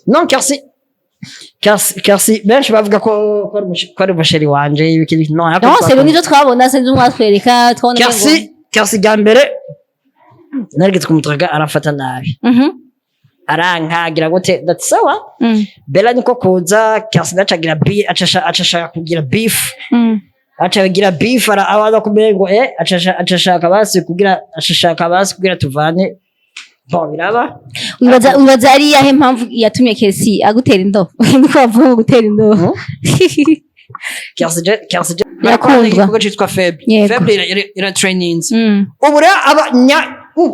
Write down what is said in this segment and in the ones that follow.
Non, Kercy benshi bavuga ko ari umuchéri wanje, ibiki ibiki. Non, Non, c'est nivyo twabona, sinzi mwatwereka, twabona. Kercy bwa mbere narigeze kumutraga, arafata nabi, arankagira gute, ndati sawa. Bella niko kuza, Kercy nacagira bi aca ashaka kugira beef. Aca agira beef, ara abaza kumenya ngo aca ashaka basi kugira, aca ashaka basi kugira tuvane. Bon, biraba. Wibaza ari iyahe mpamvu yatumye Kercy agutera indobo? Niko bavuga ngo gutera indobo. Kercy je Birakundwa. Igikorwa citwa Faible. Faible ira trainings. Ubu rero aba nya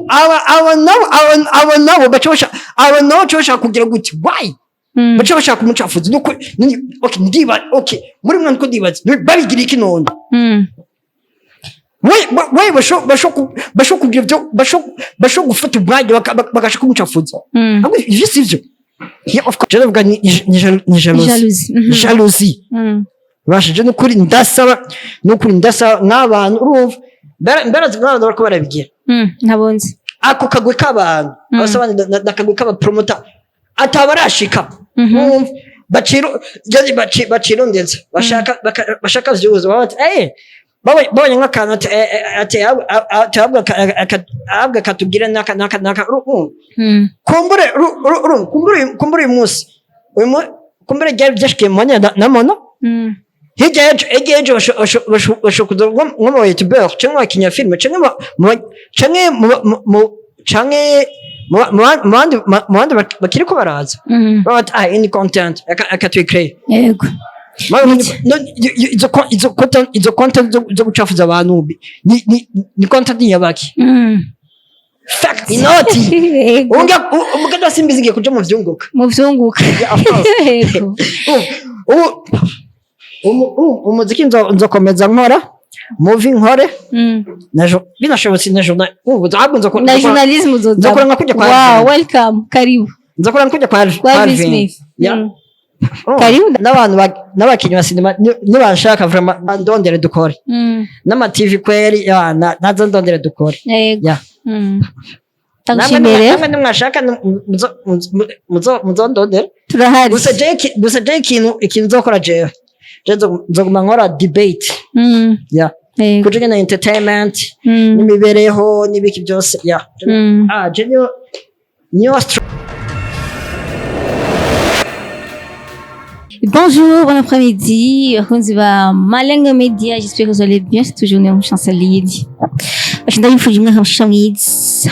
aba nabo, aba nabo baca bashaka, aba nabo baca bashaka kugira gute? Why? Baca bashaka kumucafuza nuko okay, ndiba okay, muri mwe niko ndibaza, babigira iki none? We basho kugira ibyo basho gufata umwanya bakasha kumucafuza. Ahubwo ivyo sivyo. Yeah, of course, je ndavuga ni jalousie. Jalousie. Jalousie. Basha, je nukuri ndasaba, nukuri ndasaba nk'abantu, urumva, mbera nk'abantu bariko barabigira. Ntabonzi. Ako kagwi k'abantu, abasaba nakagwi k'abapromota atabarashika. Urumva, baciro yani bacirondeza, bashaka bashaka views, baba bati babonye nk'akantu ati ati ahubwo ahubwo akatubwira naka naka naka, urumva. Kumbure kumbure uyu kumbure ryari byashikiye mu mwanya na mono. Hirya y'ejo basho kuza nko mu YouTuber canke mu bakinya filime canke canke mu bandi bakiriko baraza. Baba bati: "Ah, ini content akatuyicreye." Izo content zo gucafuza abantu ni content yabaki? Fact, inoti. Unga umuganda simbizi igiye kuja mu vyunguka. Mu vyunguka. Yeah, of course. Ubu umuziki nzokomeza nkora movie, nkore na binashobotse na journal ubu, ahubwo nzokora Na journalisme uzoza. Nzokora nka kujya kwa Wow, Alvin. welcome, karibu. Nzokora nka kujya kwa Kwa kwa Alvin Alvin. Smith. Yeah. Oh, Karibu. N'abantu n'abakinyi ba sinema nibanshaka vraiment ndondere dukore. N'ama TV kweri ya, nazo ndondere dukore. Yeah. Ndagushimiye rero. Namwe nimwashaka muzondondere. Turahari. Gusa je ikintu nzokora, jewe je nzoguma nkora debate. Yeah. Kujanye na entertainment n'imibereho n'ibiki byose, yeah. Ah, je niyo Bonjour, bon après-midi, bakunzi ba Malengo Media, j'espère que vous allez bien, c'est toujours Néon Chancelidi. Ndabifurije umwaka mushasha mwiza.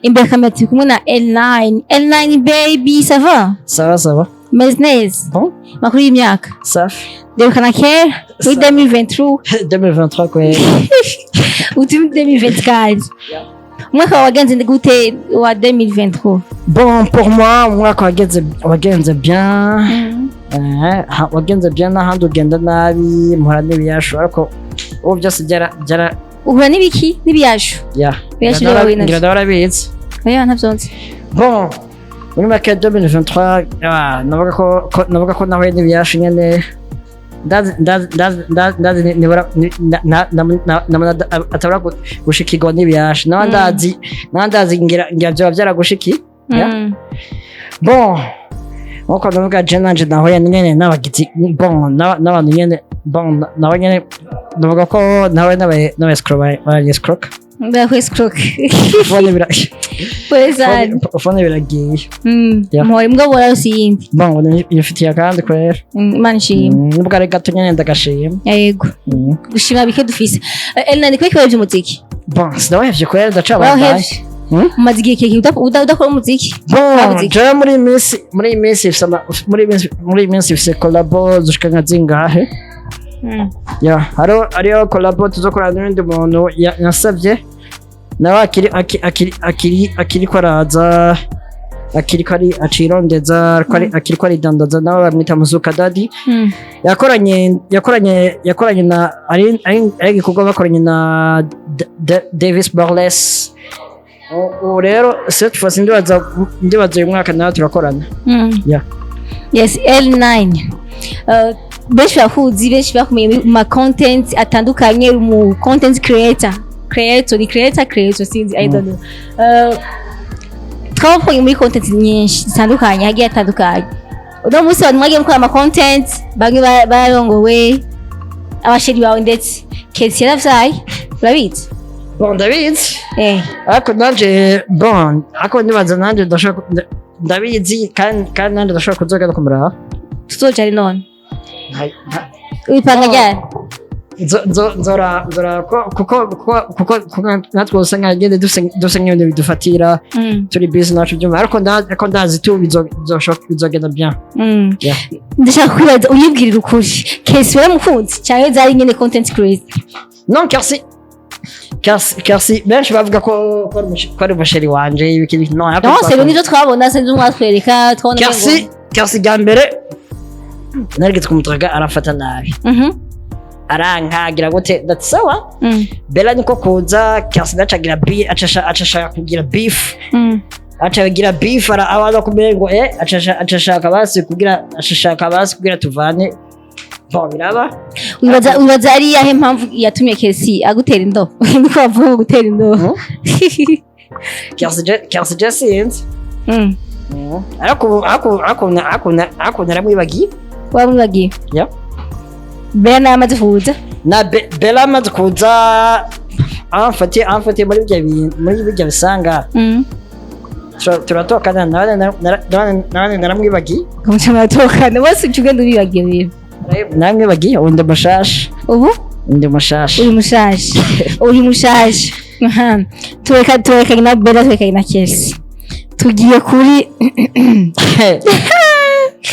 Imbere kamera turi kumwe na L9. L9 baby, ça va? Ça va, ça va. Meze neza? Bon. Makuru y'imyaka? Safi. Derekana kera muri 2023. 2023 kweli. Uti muri 2024. Umwaka wagenze gute wa 2023? Bon, pour moi umwaka wagenze bien. Wagenze bien n'ahandi ugenda nabi, mpora n'ibiyashu, ariko ubu byose byara Uhura n'ibiki? N'ibiyashu? Yeah. Ibiyashu byawe navyo. Ngira ndabarabizi. Oya, ntavyo nzi. Bon, muri make 2023, navuga ko nahuye n'ibiyashu nyene. Ndazi nibura na atabura gushikirwa n'ibiyashu nawe. Ndazi ngira vyoba vyaragushikiye. Yeah. Bon, nkuko ndavuga, je nanje nahuye nyene n'abagizi, bon, n'abantu nyene, bon, nawe nyene ndavuga ko nawe n'aba escroc baranyescroka. Ndakwescroc. Phone bira Pole sana. Phone biragiye. Yeah. Mpore mbwa borarose iyindi. Bon, ifitiye akandi kwera. Imana ishimwe. Nubwo ari gato nyene ndagashima. Yego. Gushima bike dufise. Elna, ni kubera by'umuziki? Bon, sinawuhevye kwera, ndacabandaye. Wawuhevye? Umaze igihe kirekire udakora umuziki? Bon, Umuziki. jewe muri iyi minsi ifise collabo zishika nka zingahe? Yeah, hariho collabo tuzokorana n'undi muntu yasavye, nawe akiri ko araza, akiri ko ari acirondeza, ariko akiri ko aridandaza, nawe bamwita Muzuka Daddy. Yakoranye na ari igikorwa bakoranye na Davis Barles. Ubu rero cette fois ndibaza uyu mwaka nawe turakorana. Yeah. Yes, L9. Benshi bakuzi, benshi bakumenye mu ma content atandukanye, mu content creator, creator ni creator, creator, sinzi, I don't know. Twabonye muri content nyinshi zitandukanye, hagiye hatandukanye. Uno munsi abantu mwagiye mukora ama content, bamwe barongowe, abasheri bawe, ndetse Kesi yaravyaye, urabizi? Bon, ndabizi. Ariko nanje, bon, ariko nibaza nanje ndashobora ndabizi kandi nanje ndashobora kuzogenda kumuraba. Tuzoja ari none? Nta Wipanga ryari? Nzora kuko natwe usanga ngende duse nk'ibintu bidufatira. Turi busy nacu byuma, ariko ariko ndazi tu bizogenda bien. Yeah. Ndashaka kwibaza, uyibwirira ukuri, Kesi waramukunze cyangwa zari nyene content creator? Non, Kersi benshi bavuga ko ari umusheri wanje, ibiki ibiki. Non, ariko Non, c'est nivyo twabona, sinzi, mwatwereka twabona. Kersi bwa mbere narigeze kumutwaga, arafata nabi. Arankagira gute, ndati sawa. Bella niko kuza, Kersi nacagira bi acashaka kugira beef. Acagira beef, ara abaza kumenya ngo acashaka basi kugira, acashaka basi kugira tuvane. Bon, biraba. Wibaza ari iyahe mpamvu yatumye Kesi agutera indobo? Niko bavuga ngo gutera indobo. Kersi je sinzi. Ariko naramwibagiye. Wamwibagiye? Yeah. Bella nawe amaze kuza? Na Bella amaze kuza, amfatiye muri ibyo bintu, muri ibyo bisanga. Turatokana nawe naramwibagiye. Ukamuca muratokana bose, uca ugenda ubibagiye rero. Naramwibagiye, ubu ndi mushasha. Ubu Ndi mushasha. Uri mushaje, uri mushaje. Aha. Tureka na Bella, tureka na Kesi, tugiye kuri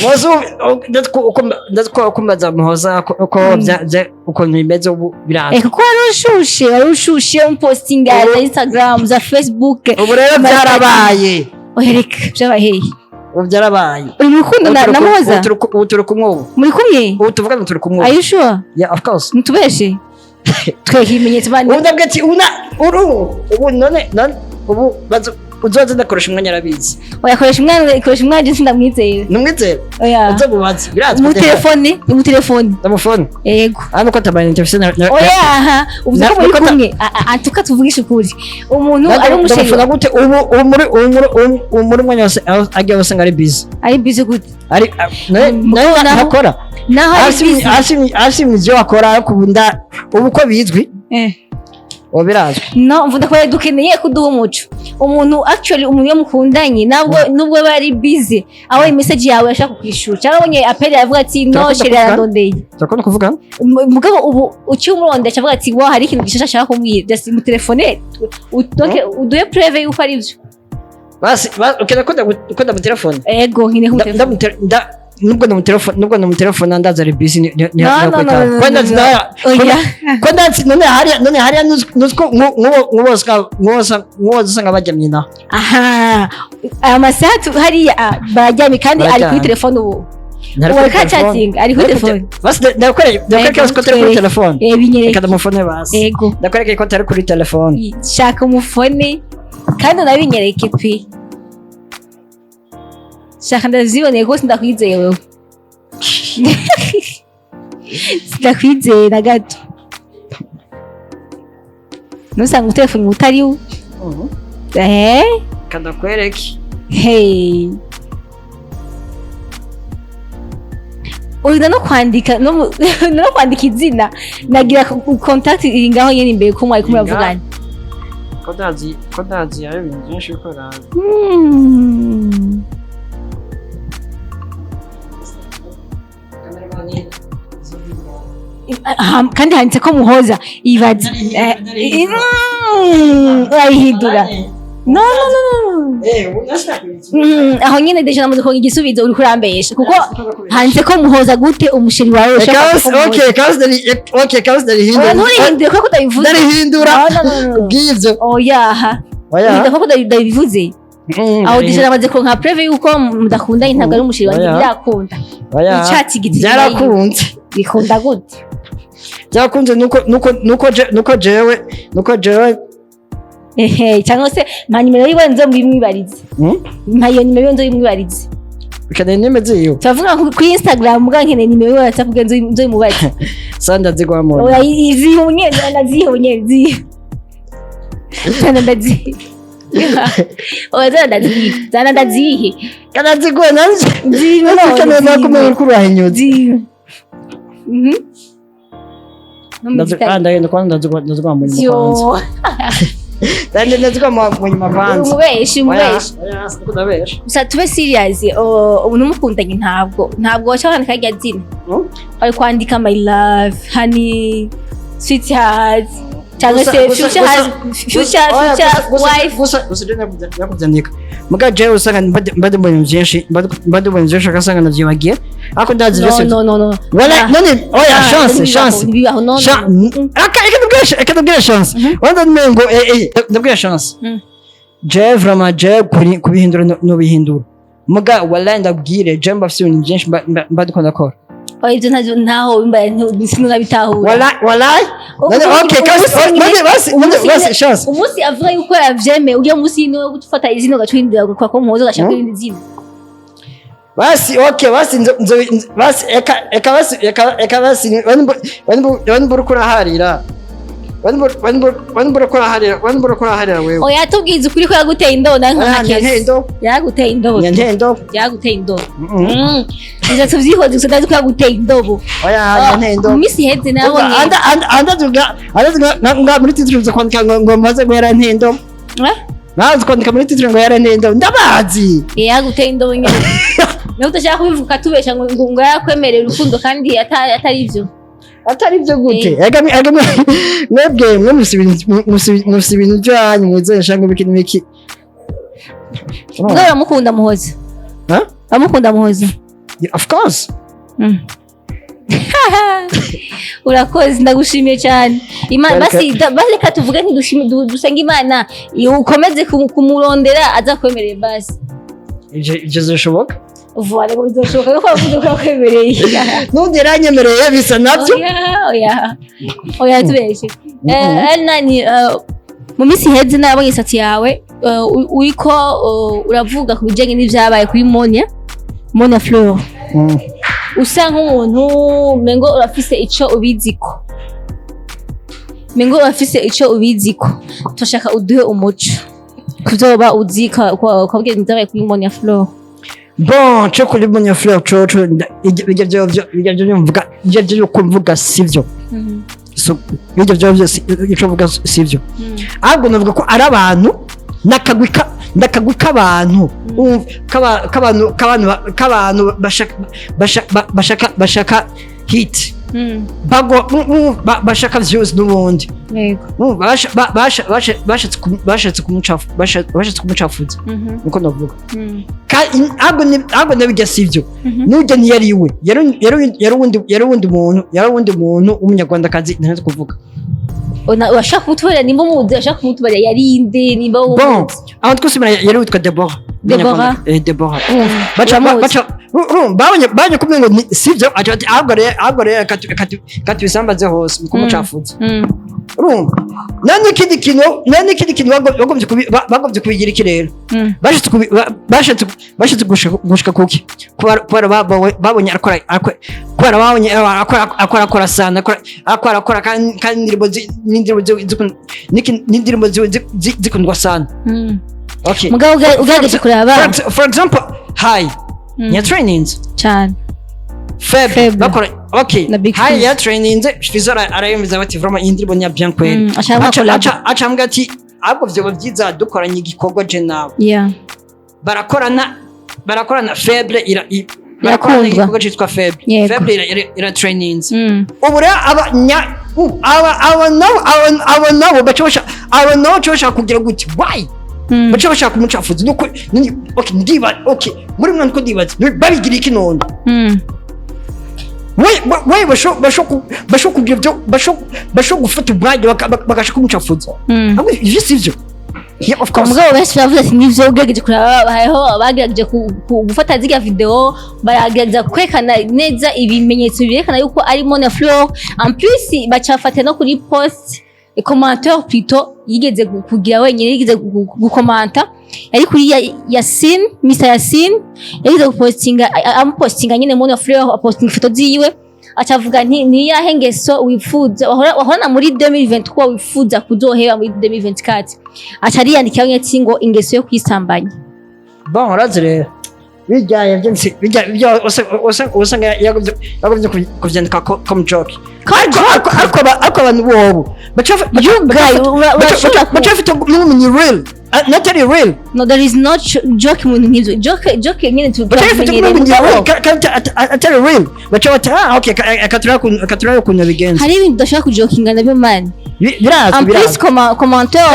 Muzi ndazi ko ukumbaza Muhoza uko ukuntu bimeze ubu biranze. Kuko wari ushushe umpostinga za Instagram, za Facebook. Ubu rero byarabaye. Oya, reka, byabaye? Ubu byarabaye. Uri mu rukundo na Muhoza? Ubu turi kumwe ubu. Muri kumwe? Ubu tuvugana turi kumwe ubu. Are you sure? Yeah, of course. Ntubeshe, twereka ibimenyetso bandi. Ubu ndabwira ati ubu uru ubu none ubu uzoze ndakoresha umwanya, arabizi. Oya, koresha umwana, koresha umwana, je sindamwizera. Numwizera? Oya. Uze mubaze, birazwi. Mu telefone, mu telefone. Ndamufone. Yego. Hano ko atamayinite mfise Oya, aha uvuze ko muri kumwe. Antuka tuvugishe ukuri, umuntu ari umusheri. Ndamufona gute? Ubu muri ubu muri ubu muri mwanya wose aho agiye hose ngo ari busy. Ari busy gute? Ari nawe ntakora. Naho ari busy. Ashimye ibyo akora, ariko ubu ubu ko bizwi. Ubu birazwi. No mvuga ko dukeneye kuduha umuco. Umuntu, actually, umuntu iyo mukundanye, nabwo nubwo aba ari busy, aho message yawe ashaka kukwishura cyangwa abonye appel, yavuga ati no Turakunda chéri kuvugana. arandondeye. Turakunda kuvugana. Mugabo ubu uciye umurondesha, avuga ati wa hari ikintu gishasha ashaka kumbwira, just mu telefone, donc uduhe preuve yuko ari byo. Basi ukeneye ko ndamutelefone? Ego, nkine ku telefone. Nubwo ndamutelefone, nubwo ndamutelefona, ndaza ari busy No, no, no, no, ko ndazi no, no. Oya. Ko ndazi none hariya nuzi ko nk'uwo usanga baryamye naho. Aha aya masaha hariya bararyamye kandi ari kuri Bararyamye. telefone ubu. Ntari Ubu kuri ariko telefone. achatinga, ari kuri telefone. Basi ndakwereka ko atari kuri telefone. Binyereke. Reka ndamufone basi. Ego. Ndakwereka ko atari kuri telefone. Shaka umufone kandi unabinyereke pe, shaka ndavyiboneye rwose, ndakwizeye wewe, sindakwizeye na gato. Nusanga utelefone utari we. Reka ndakwereke. Hey, urinda no kwandika no kwandika izina, nagira contact iri ngaho nyene imbere ko mwari kumwe muravugana. Ko ndazi hari ibintu byinshi biko biraza. Aha, kandi handitse ko Muhoza, ibaze. Urayihindura? No, no, no, no. Aho nyene déjà namaze kuronka igisubizo, uriko urambesha kuko handitse ko Muhoza. Gute umusheri wawe ushaka ko Muhoza? Okay, kazi ndari okay, kazi ndarihindura. Oya, nturihindure kuko utabivuze. Ndarihindura. No, no, no, no. Bw'ivyo. Oya, aha. Oya. Uhindura kuko utabivuze. Aho déjà namaze kuronka preuve yuko mudakundanye, ntabwo ari umusheri wanjye. Oya. Birakunda? Oya. Icatsi giti. Byarakunze. Bikunda gute? Byarakunze nuko jewe Ehe, cyangwa se mpa nimero yiwe nzo mbimwibarize. Mpa iyo nimero yiwe nzo bimwibarize. Ukeneye nimero ziwe? Turavuga kuri Instagram, muga nkeneye nimero yiwe WhatsApp kugira nzo bimubaze. Sa ndazigwamo. Oya, izihe nyene, ndazihe nyene, zihe cyane, ndazihe. Oya, zana ndazihe, zana ndazihe. Kanaziguye nanje. Zime none, None zime. nakumenya ko urahinyuza. Zime. No mu gitari. Ndagenda kwanza, ndazigwa mu nyuma kwanza. Yo. Ndazigwa mu nyuma kwanza. Umubeshi, umubeshi. Oya, siniko ndabesha. Gusa tube serious, ubu numukundanye, ntabwo waca wandika rya zina. Wari kwandika "my love", "honey", "sweetheart" cyangwa se future future Oya, future gusa wife. Gusa je nakuvyandika, muga jewe usanga mbade mu bintu vyinshi, mbade mu bintu vyinshi, ugasanga ndavyibagiye, ariko ndazi No. vyose. No, no, no. Wala Ah. none oya. Ah, Chance. ntibibaho, Chance. ntibibaho, no, no. Aka reka ndabwire Chance. Wanda ngo ndabwire Chance. Je vraiment, je kubihindura no bihindura, muga wallahi ndabwire, je mba mfise ibintu byinshi mba ndiko ndakora. Oya, ibyo ntavyo, ntaho mbaye sinabitahura. Wallahi, wallahi. None okay kasi none basi, none basi Chance. Umunsi avuga yuko yavyemeye, ujya munsi niwe gufata izina ugacurindira ugakora ko muhoza ugashaka irindi zina. Basi okay, basi basi eka basi eka basi wani mbura kuraharira, wani mbura kuraharira wewe. Oya, tubwize ukuri ko yaguteye indobo nawe nka Oya, kesi. nyanteye indobo. Yaguteye indobo. Nyanteye indobo. Yaguteye indobo. Ivyo tuvyihoze, gusa ndazi ko yaguteye indobo. Oya, nyanteye Mu indobo. minsi iheze nabonye Anda anda anda tuga anda tuga nga muri titre uza kwandika ngo maze ngo yaranteye indobo. Eh? Bazi kwandika muri titre ngo yaranteye indobo, ndabazi. Yaguteye indobo nyene, nawe udashaka kubivuga tubesha ngo yakwemerera urukundo kandi atari ivyo. Atari byo gute? Ega mwebwe mwe mufise ibintu byanyu mwizesha ngo ibiki n'ibiki. Mugabo uramukunda, Muhoza? Huh? Uramukunda, Muhoza? Yeah, of course. Urakoze, ndagushimiye cyane. Imana Welcome. basi basi reka tuvuge ntidushime, dusenge Imana ukomeze kumurondera aza kwemerera basi. Ivyo zishoboka. Voilà, ngo bizoshoboka kuko wavuze ko yakwemereye. N'undi yaranyemereye bisa navyo. Oya, oya, oya, tubeshe. Elnani, mu minsi iheze nabonye isati yawe, uriko uravuga ku bijyanye n'ibyabaye kuri Monia Fleur. Usa nk'umuntu mengo urafise ico ubiziko, turashaka uduhe umuco kuvyoba uzi, ukabwira ibyabaye kuri Monia Fleur. Bon, cyo kuri Monia Fleur coco, ibyo byo mvuga, ibyo byo kumvuga sivyo. So ibyo byo ico mvuga sivyo, ahubwo navuga ko ari abantu n'akagwi k'abantu. Umva, k'abantu bashaka hit, bago bashaka views n'ubundi. Umva, bashatse kumucafuza, niko ndavuga. Ahubwo nabijya sivyo. N'ujya ntiyari iwe, yari uwundi muntu w'umunyarwandakazi ntazi kuvuga. Urashaka kumutubarira nimba umuzi? Urashaka kumutubarira yari inde nimba Bon, umuzi? aho twese yari witwa Deborah. Deborah. Deborah. Baca Uramuzi? Baca babonye kumwe ngo sivyo, aca ati ahubwo rero katubisambaze hose mu kumucafuza. Urumva, nta n'ikindi kintu bagombye kubigira iki rero? Bashatse gushika kuki? Kubera babonye akora, kubera babonye akora sana, akora kandi n'indirimbo ziwe zikundwa sana. Okay. Mugabo ugerageje kuraba For example, hi ya trainings cyane. Feb Feb. bakora okay. Na Big Hi Fizz. ya trainings Fizzo arayemeza bati vraiment iyi ndirimbo ni ya bien kweli. Ashaka collab. Aca ambwira ati ahubwo vyoba vyiza dukoranye igikorwa je nawe. Barakorana Faible ira barakorana Irakundwa. igikorwa citwa Faible. Faible ira trainings. Ubu rero aba nya aba aba nabo aba nabo baca bashaka kugira gute? Why baca bashaka kumucafuza? Nuko okay, ndiba okay muri mwe niko ndibaza babigira iki none? We basho kugira ibyo basho gufata umwanya bagashaka kumucafuza. Ahubwo ivyo sivyo, yeah, of course. Mugabo benshi bavuze ati nivyo, ugerageje kuraba hariho abagerageje gufata zirya video, baragerageza kwerekana neza ibimenyetso byerekana yuko ari Monia Fleur. En plus bacafata no kuri post, commentaire plutôt, yigeze kugira wenyine, yigeze gukomanta yari kuri Yasin, Mr Yasin, yigeze gupostinga, amupostinga nyine Monia Fleur, apostinga ifoto ziwe. Acavuga nti: "Niyahe ngeso wifuza wahora muri 2023 wifuza kuzoheba muri 2024?" Aca ariyandikira ati ngo ingeso yo kwisambanya. Bon, urazi rero bijyanye byinshi bijya bijya usanga yagomvye kuvyandika comme joke, ariko abantu bobo You guy, urashobora baca bafite n'ubumenyi real, not real. No, there is no joke mu bintu nk'ivyo. Joke nyene Baca bafite tumenyereye, n'ubumenyi mugabo real kandi atari real, baca bati: "Ah, okay, akaturaba ukuntu bigenza." Hari ibintu udashobora kujokinga nabyo, man. Birazwi. En plus Birazwi. Commentaire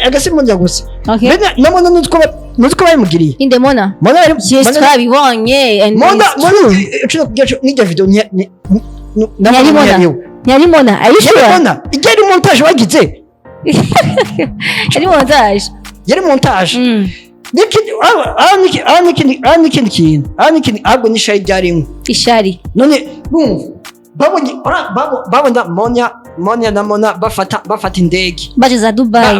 Agasi mbonye gusa. Okay. Mbega namona nutwo bayimugiriye. Inde? Mona? Mona bari Yes, twabibonye and Mona. it's Mona true. ushobora kugira n'iryo video. Ntiyari Mona. Ntiyari Mona, are you sure? Yari Mona, ijya yari montage wagize. Yari montage. Yari montage. N'ikindi aho n'ikindi kintu, aho n'ikindi ahubwo n'ishari ryarimwe. Ishari. None bumva babonye babona Monia na Mona bafata indege. Baje za Dubai.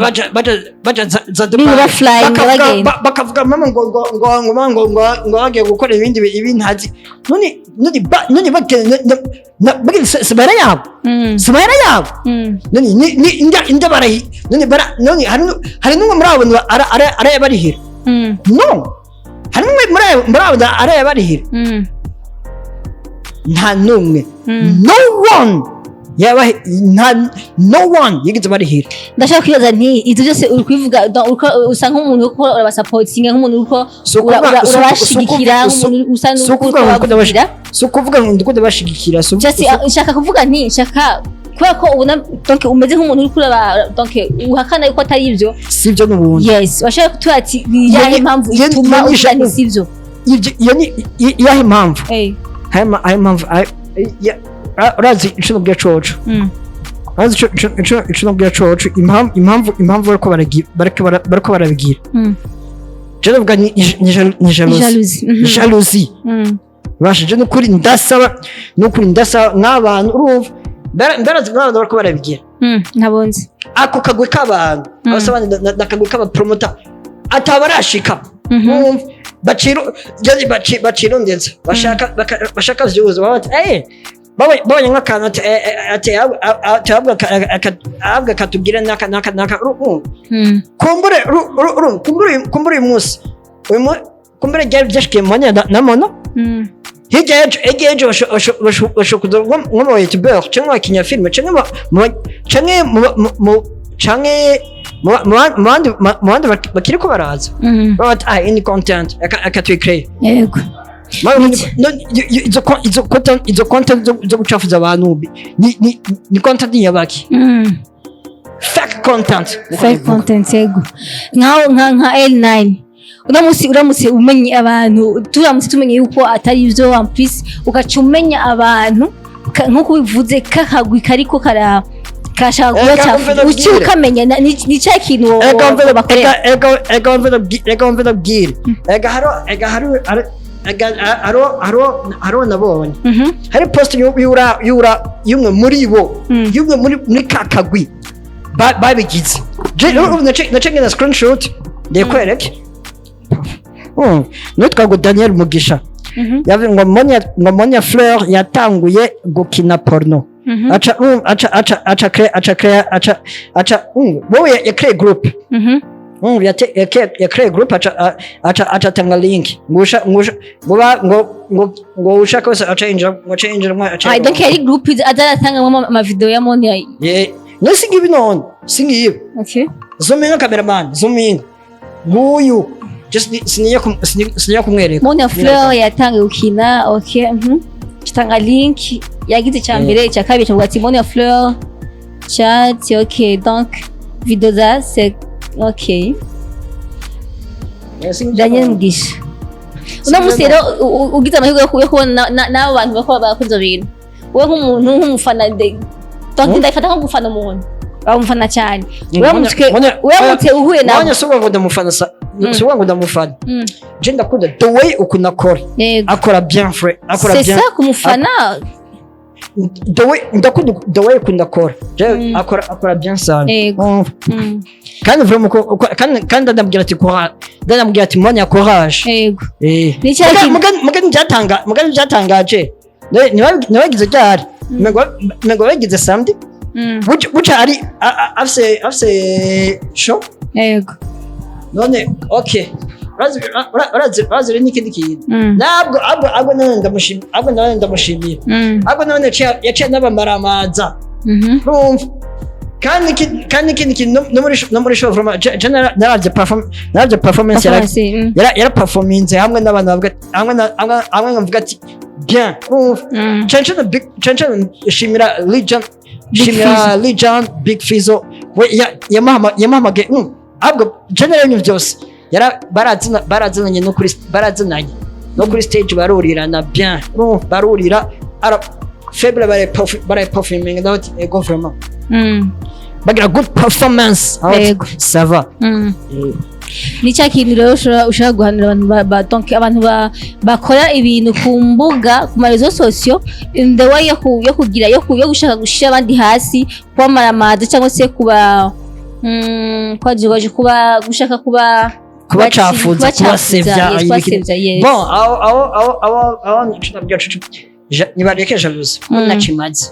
Baja za Biba Dubai. flying, bagenda. Bakavuga mama ngo bagiye gukora ibindi ibindi ntazi. None bagenda bagenda si mahera yabo? Si mahera yabo? None ni inda barahi none bara none hari n'umwe muri abo bantu arayabarihira? No, hari n'umwe muri abo arayabarihira? Nta n'umwe. No one yaba, nta no one yigeze barihira. Ndashaka kwibaza nti ibyo byose uri kubivuga, donc usa nk'umuntu uriko urabasapotinga, nk'umuntu uriko Si ukuvuga- urabashigikira, nk'umuntu usa si n'uko ukuvuga ngo urabavugira. Si ukuvuga ngo ndiko ndabashigikira, Just, nshaka kuvuga nti nshaka kubera ko ubona, donc umeze nk'umuntu uriko uraba, donc uhakana yuko atari ibyo. Si ibyo n'ubundi. Yes, washaka kutubwira ati ni iyahe impamvu ituma iyo ni uvuga nti si ibyo? Iyo ni iyahe impamvu? Eh. Hari impamvu urazi ico nabwira coco? Urazi ico nabwira coco? Impamvu bariko barabigira, je ndavuga ni jalousie. Jalousie. Jalousie. Basha, je nukuri ndasaba, nukuri ndasaba nk'abantu, urumva, ndarazi nk'abantu bariko barabigira. Ntabonze. Ako kagwi k'abantu, abasaba nakagwi k'abapromota atabarashika. Urumva, baciro yani bacirondeza bashaka views, baba bati babonye nk'akantu ati ati ati ahubwo akatubwira naka naka naka, urumva? Kumbure urumva, kumbure uyu kumbure ryari byashikiye Monia na Mona. Hirya y'ejo basho kuza nko mu YouTuber canke mu bakinya filime canke canke mu bandi bakiriko baraza, baba bati: "Ah, ini content akatuyicreye." Yego. Izo content zo gucafuza abantu ni content yabaki? Fake content. Fake content, yego. Nkaho nka L9 uno munsi, uramutse umenye abantu, turamutse tumenye yuko atari ivyo, en plus ugaca umenya abantu nkuko ubivuze kakagwi kariko kara kashaka Eka, kubacafuza, umve uci ndabwire. ukamenya ni cya kintu Eka mve bakorera. Eka mve ndabwire, eka mve ndabwire, eka haro eka haro nabonye hari post yura y'umwe muri bo, y'umwe muri ka kagwi babigize. Je urumva nace ngena screenshot ndekwereke. Nitwa ngo Daniel Mugisha. Yavuze ngo Monia Fleur yatanguye gukina porno. Aca aca aca aca crea aca crea aca aca wowe ya créé group. Ya créé group, aca aca atanga link ngo ngo ngo ngo ushaka wese aca injira, ngo aca injira mwa aca. Ah, donc yari group azaratangamo amavideo ya Monia? Ye, no, singibi none, singibi. Okay. Zoom in, cameraman, zoom in. Nguyu just siniya kumwereka. Monia Fleur yatangiye gukina, okay. Kitanga link, yagize icya mbere, icya kabiri, cyavuga ati Monia Fleur chat, okay, donc video za c'est okay. Daniel Mugisha uno munsi rero ugize amahirwe yo kubona n'abo bantu bakora bakora ibyo bintu, wowe nk'umuntu nk'umufana donc ndabifata nko gufana umuntu, bamufana cyane, uramutse uhuye nabo? Monia, si ngo ndamufana si ngo ndamufana. Je ndakunda the way ukuntu akora. Akora bien frère, akora C'est bien. ça kumufana. The way ndakunda, the way ukuntu akora. Je akora bien sana. Kandi vraiment kandi ndamubwira ati courage, ndamubwira ati: "Monia, courage." Yego. Eh. Ni cya Mugani byatangaje. Ntibagize ryari, mengo bagize samedi. Buca ari afise show. None okay, urazi rero n'ikindi kintu, ntabwo ahubwo none ndamushimira, ahubwo none ndamushimira, ahubwo none yaciye n'abamaramaza. Urumva, kandi ikindi kintu, no muri show vraiment, je naravye performance Performance. Yara performinze hamwe n'abantu bavuga hamwe hamwe nkavuga ati bien. Urumva, cane big, cane shimira Legend. Big. Shimira Legend Big Fizzo we yamuhamagaye. Ahubwo general ibintu byose yara barazina barazinanye no kuri barazinanye no kuri stage, barurirana bien. Urumva, barurira ara faible, bare performing, ndavuga ati ego, vraiment bagira good performance. Aho ati, ça va. Ni cya kintu rero ushobora guhanura abantu donc abantu bakora ibintu ku mbuga, ku ma réseaux sociaux, in the way yo kugira yo gushaka gushira abandi hasi, kubamaramaza cyangwa se kuba kwaje kuba gushaka kuba kubacafuza. kubacafuza, kubasevya. Yes, kubasevya, yes. Bon, aho nico nabwira cucu, nibareke jalousie kuko nacimaze.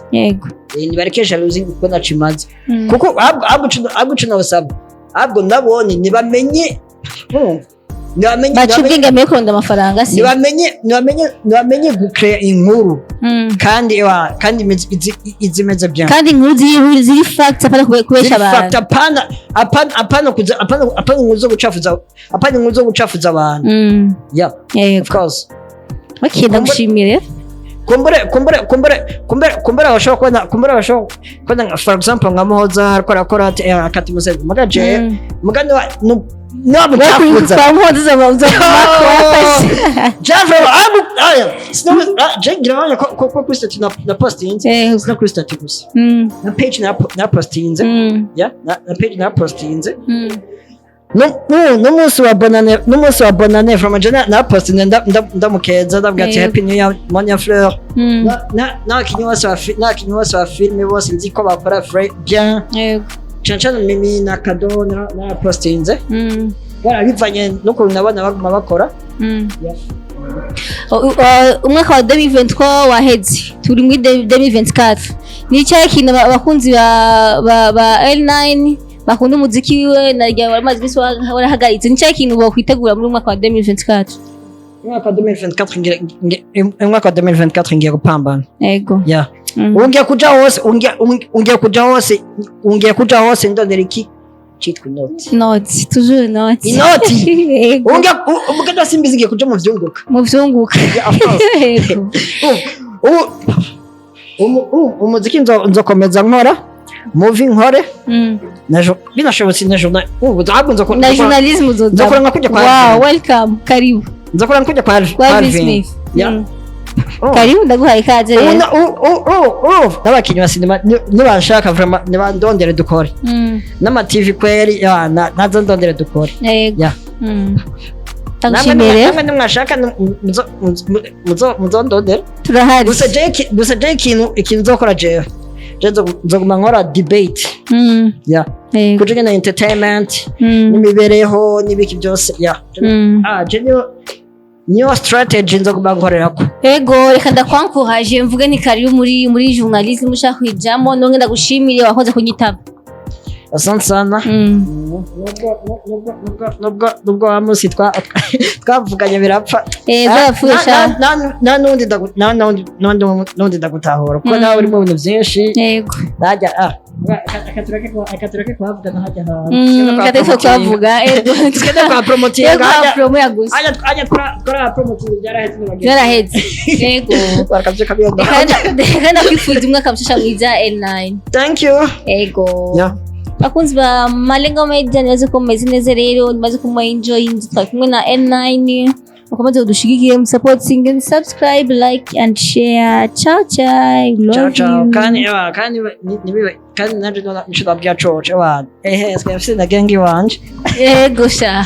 Nibareke jalousie kuko nacimaze. Kuko ahubwo ico nabasaba, ahubwo nabone nibamenye, urumva? Nibamenye Baca ubwenge mbere yo kurondera amafaranga, si? Nibamenye gucrea inkuru. Kandi ewa, kandi izimeze bien. Kandi inkuru ziri facts, apana kubesha Ziri abantu. fact, apana kuza, apana inkuru zo gucafuza, apana inkuru zo gucafuza abantu. Yeah. Of course. Okay, ndagushimiye. Kumbure bashobora kubona for example nka Muhoza ariko arakora ati akati musazi mugaje mugani wa no mucafuza. Kwa Muhoza za wafashe. Jave abu aya sino je ngira banya ko kuri statut na postinze, sino kuri statut gusa, na page na postinze. Yeah, na page na postinze. No n'umunsi wa bonane vraiment je na postinze, ndamukeza, ndabwira ati "Happy New Year, Monia Fleur." N'abakinyi bose ba filime bose nzi ko bakora bien. Cane cane Mimi na Kado na postinze. Voilà, bivanye n'ukuntu nabona baguma bakora. Yeah. Umwaka wa 2023 waheze, turi muri 2024. Ni icyahe kintu abakunzi ba L9 bakunda umuziki wiwe na rya wari iminsi warahagaritse, ni icyahe kintu bokwitegura muri umwaka wa 2024? Umwaka wa 2024 ngiye gupambana. Yeah. Ungiye kuja hose ndondera iki citwa inoti. Inoti, toujours inoti. Inoti. Yego. Ungiye umuganda simbizi, ngiye kuja mu vyunguka. Mu vyunguka. Yeah, of course. Ubu umuziki nzokomeza nkora movie, nkore binashobotse na journal ubu ahubwo nzokora Na journalisme uzoza. Nzokora nka kujya kwa Wow, Alvin. welcome, karibu. Nzokora nka kujya kwa Kwa Alvin Alvin. Smith. Yeah. Oh. Karibu, ndaguhaye ikaze Ubu rero. ubu n'abakinnyi ba sinema nibashaka vraiment nibandondere dukore n'ama TV kweri ya, nazo ndondere dukore. Yeah. Ndagushimiye rero. Namwe nimwashaka muzondondere. Turahari. Gusa je ikintu nzokora jewe, je nzoguma nkora debate. Yeah. Kujanye na entertainment n'imibereho n'ibiki byose, yeah. Ah, je niyo strategy nzoguma nkorerako. Ego, reka ndakwankuraje, mvuge ni karibu muri journalisme ushaka kwijamo. Nonge ndagushimire, wakoze kunyitaba. Asante sana. Nubwo wa munsi twavuganye birapfa. Byarapfuye sha. Nta n'undi ndagutahura kuko nawe uri mu bintu byinshi. Najya akatureke kuhavugana hajya hantu. Reka twavuga, ego. Tugende kwa promotinga. Ego, Hajya promo ya gusa. Hajya twara promotinga, byarahetse n'abagenzi. Byaraheze, ego. Barakavye kabiyonda. Reka ndakwifuriza umwaka mushasha mwiza, L9. Thank you. Ego. Yeah. Bakunzi ba Malengo Media, nibaze ko mumeze neza rero, nibaze ko enjoy. Twari kumwe na L9. Mukomeze kudushigikire, mu supporting and subscribe, like and share. Ciao ciao. Love Ciao ciao. you. Kandi ewa, kandi nibibe kandi nanje nico nabwira coco, ewa, ehe, twafise na gang iwanje. Ego sha.